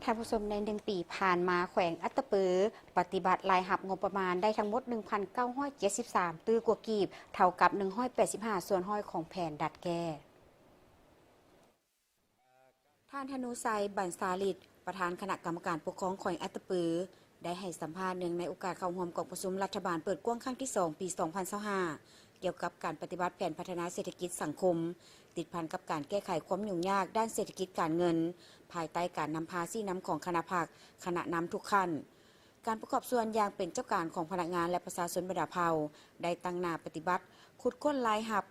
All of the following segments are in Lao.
ທ່ານຜູ້ຊົມ, ໃນໜຶ່ງປີຜ່ານມາ, ແຂວງອັດຕະປືປະຕິບັດລາຍຮັບງົບປະມານໄດ້ທັງໝົດ ໜຶ່ງພັນເກົ້າຮ້ອຍເຈັດສິບສາມ ຕື້ກວ່າກີບ, ເທົ່າກັບ ໜຶ່ງຮ້ອຍແປດສິບຫ້າສ່ວນຮ້ອຍຂອງແຜນດັດແກ້. ທ່ານ ທະນູໄຊ ບັນຊາລິດ ປະທານຄະນະກຳມະການປົກຄອງແຂວງອັດຕະປື ໄດ້ໃຫ້ສຳພາດເນື່ອງໃນໂອກາດເຂົ້າຮ່ວມກອງປະຊຸມລັດຖະບານເປີດກວ້າງຄັ້ງທີສອງ ປີສອງພັນຊາວຫ້າ ກ່ຽວກັບການປະຕິບັດແຜນພັດທະນາເສດຖະກິດສັງຄົມ ຕິດພັນກັບການແກ້ໄຂຄວາມຫຍຸ້ງຍາກດ້ານເສດຖະກິດການເງິນ ພາຍໃຕ້ການນຳພາຊີ້ນຳຂອງຄະນະພັກ, ຄະນະນຳທຸກຂັ້ນ. ການປະກອບສ່ວນຢ່າງເປັນເຈົ້າການຂອງພະນັກງານ ແລະ ປະຊາຊົນບັນດາເຜົ່າ ໄດ້ຕັ້ງໜ້າປະຕິບັດຂຸດຄົ້ນລາຍຮັບ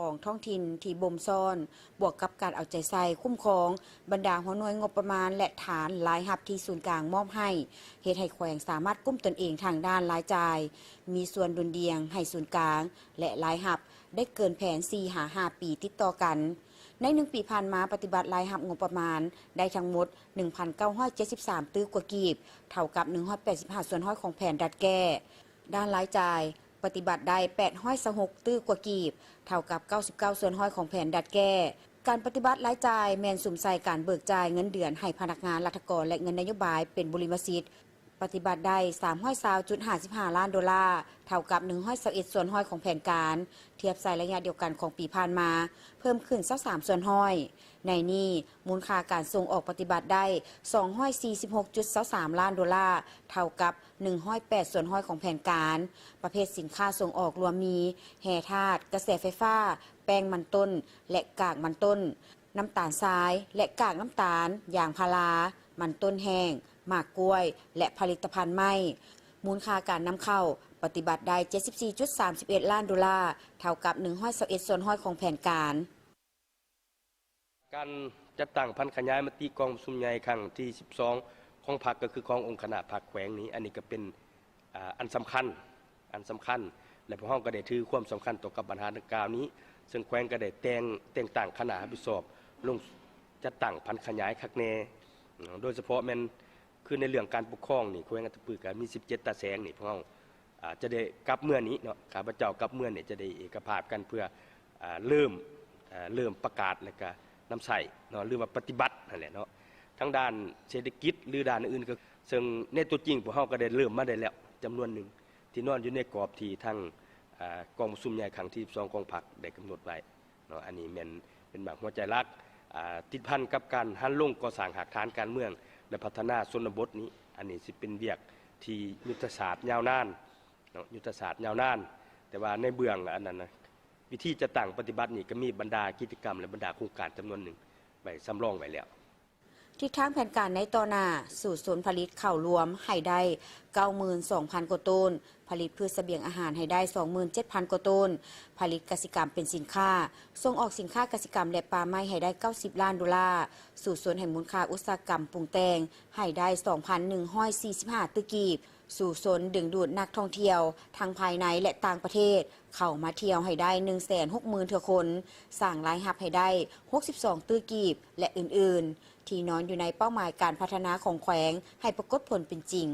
ຂອງທ້ອງຖິ່ນທີ່ບົ່ມຊ້ອນ, ບວກກັບການເອົາໃຈໃສ່ຄຸ້ມຄອງບັນດາຫົວໜ່ວຍງົບປະມານ ແລະ ຖານລາຍຮັບທີ່ສູນກາງມອບໃຫ້, ເຮັດໃຫ້ແຂວງສາມາດກຸ້ມຕົນເອງທາງດ້ານລາຍຈ່າຍ, ມີສ່ວນດຸ່ນດ່ຽງໃຫ້ສູນກາງ ແລະ ລາຍຮັບໄດ້ເກີນແຜນສີ່ຫາຫ້າປີຕິດຕໍ່ກັນ. ໃນໜຶ່ງປີຜ່ານມາ, ປະຕິບັດລາຍຮັບງົບປະມານໄດ້ທັງໝົດ ໜຶ່ງພັນເກົ້າຮ້ອຍເຈັດສິບສາມຕື້ກວ່າກີບ, ເທົ່າກັບ ໜຶ່ງຮ້ອຍແປດສິບຫ້າສ່ວນຮ້ອຍຂອງແຜນດັດແກ້. ດ້ານລາຍຈ່າຍ, ປະຕິບັດໄດ້ ແປດຮ້ອຍຊາວຫົກຕື້ກວ່າກີບ, ເທົ່າກັບ ເກົ້າສິບເກົ້າສ່ວນຮ້ອຍຂອງແຜນດັດແກ້. ການປະຕິບັດລາຍຈ່າຍແມ່ນສຸມໃສ່ການເບີກຈ່າຍເງິນເດືອນໃຫ້ພະນັກງານລັດຖະກອນ ແລະ ເງິນນະໂຍບາຍເປັນບຸລິມະສິດ, ປະຕິບັດໄດ້ ສາມຮ້ອຍຊາວຈຸດຫ້າສິບຫ້າລ້ານໂດລາ, ເທົ່າກັບ ໜຶ່ງຮ້ອຍຊາວເອັດສ່ວນຮ້ອຍຂອງແຜນການ, ທຽບໃສ່ໄລຍະດຽວກັນຂອງປີຜ່ານມາ, ເພີ່ມຂຶ້ນ ຊາວສາມສ່ວນຮ້ອຍ. ໃນນີ້, ມູນຄ່າການສົ່ງອອກປະຕິບັດໄດ້ ສອງຮ້ອຍສີ່ສິບຫົກຈຸດຊາວສາມລ້ານໂດລາ, ເທົ່າກັບ ໜຶ່ງຮ້ອຍແປດສ່ວນຮ້ອຍຂອງແຜນການ. ປະເພດສິນຄ້າສົ່ງອອກລວມມີ ແຮ່ທາດ, ກະແສໄຟຟ້າ, ແປ້ງມັນຕົ້ນ ແລະ ກາກມັນຕົ້ນ, ນ້ຳຕານຊາຍ ແລະ ກາກນ້ຳຕານ, ຢາງພາລາ, ມັນຕົ້ນແຫ້ງ, ໝາກກ້ວຍ ແລະ ຜະລິດຕະພັນໄມ້. ມູນຄ່າການນຳເຂົ້າປະຕິບັດໄດ້ ເຈັດສິບສີ່ຈຸດສາມສິບເອັດລ້ານໂດລາ, ເທົ່າກັບ ໜຶ່ງຮ້ອຍຊາວເອັດສ່ວນຮ້ອຍຂອງແຜນການ. ການຈັດຕັ້ງຜັນຂະຫຍາຍມະຕິກອງປະຊຸມໃຫຍ່ຄັ້ງທີສິບສອງຂອງພັກ ກໍຄືຂອງອົງຄະນະພັກແຂວງນີ້, ອັນນີ້ກໍເປັນ ອ່າ ອັນສຳຄັນ, ອັນສຳຄັນ ແລະ ພວກເຮົາກໍໄດ້ຖືຄວາມສຳຄັນຕໍ່ກັບບັນຫາດັ່ງກ່າວນີ້, ເຊິ່ງແຂວງກໍໄດ້ແຕ່ງ, ແຕ່ງຕັ້ງຄະນະຮັບຜິດຊອບລົງຈັດຕັ້ງຜັນຂະຫຍາຍຄັກແນ່, ໂດຍສະເພາະແມ່ນຄືໃນເລື່ອງການປົກຄອງນີ້ ແຂວງອັດຕະປືກໍມີສິບເຈັດຕາແສງນີ້ ພວກເຮົາ ອ່າ ຈະໄດ້ກັບເມືອນີ້ເນາະ, ຂ້າພະເຈົ້າກັບເມືອນີ້ຈະໄດ້ເອກະພາບກັນເພື່ອ ອ່າ ເລີ່ມ ເລີ່ມປະກາດ ແລະກະນຳໃຊ້ເນາະ ຫຼືວ່າປະຕິບັດຫັ້ນແຫຼະເນາະ ທາງດ້ານເສດຖະກິດ ຫຼືດ້ານອື່ນໆ ກໍ ເຊິ່ງໃນຕົວຈິງພວກເຮົາກໍໄດ້ເລີ່ມມາໄດ້ແລ້ວຈຳນວນໜຶ່ງ ທີ່ນອນຢູ່ໃນກອບທີ່ທາງ ອ່າ ກອງປະຊຸມໃຫຍ່ຄັ້ງທີສິບສອງຂອງພັກໄດ້ກຳນົດໄວ້ເນາະ. ອັນນີ້ແມ່ນເປັນໝາກຫົວໃຈຫຼັກ ອ່າ ຕິດພັນກັບການຫັນລົງກໍ່ສ້າງຮາກຖານການເມືອງ ແລະ ພັດທະນາຊົນນະບົດນີ້, ອັນນີ້ຊິເປັນວຽກທີ່ຍຸດທະສາດຍາວນານເນາະ, ຍຸດທະສາດຍາວນານ, ແຕ່ວ່າໃນເບື້ອງອັນນັ້ນນະ ວິທີຈັດຕັ້ງປະຕິບັດນີ້ ກໍມີບັນດາກິດຈະກຳ ແລະ ບັນດາໂຄງການຈຳນວນໜຶ່ງໄວ້ສຳລອງໄວ້ແລ້ວ. ທິດທາງແຜນການໃນຕໍ່ໜ້າ, ສູ້ຊົນຜະລິດເຂົ້າລວມໃຫ້ໄດ້ ເກົ້າໝື່ນສອງພັນກວ່າໂຕນ, ຜະລິດພືດສະບຽງອາຫານໃຫ້ໄດ້ ສອງໝື່ນເຈັດພັນກວ່າໂຕນ, ຜະລິດກະສິກຳເປັນສິນຄ້າ, ສົ່ງອອກສິນຄ້າກະສິກຳ ແລະ ປ່າໄມ້ໃຫ້ໄດ້ ເກົ້າສິບລ້ານໂດລາ, ສູ້ຊົນໃຫ້ມູນຄ່າອຸດສາຫະກຳປຸງແຕ່ງໃຫ້ໄດ້ ສອງພັນໜຶ່ງຮ້ອຍສີ່ສິບຫ້າຕື້ກີບ, ສູ້ຊົນດຶງດູດນັກທ່ອງທ່ຽວທັງພາຍໃນ ແລະ ຕ່າງປະເທດ ເຂົ້າມາທ່ຽວໃຫ້ໄດ້ ໜຶ່ງແສນຫົກໝື່ນເທື່ອຄົນ, ສ້າງລາຍຮັບໃຫ້ໄດ້ ຫົກສິບສອງຕື້ກີບ ແລະ ອື່ນໆ ທີ່ນອນຢູ່ໃນເປົ້າໝາຍການພັດທະນາຂອງແຂວງໃຫ້ປາກົດຜົນເປັນຈິງ.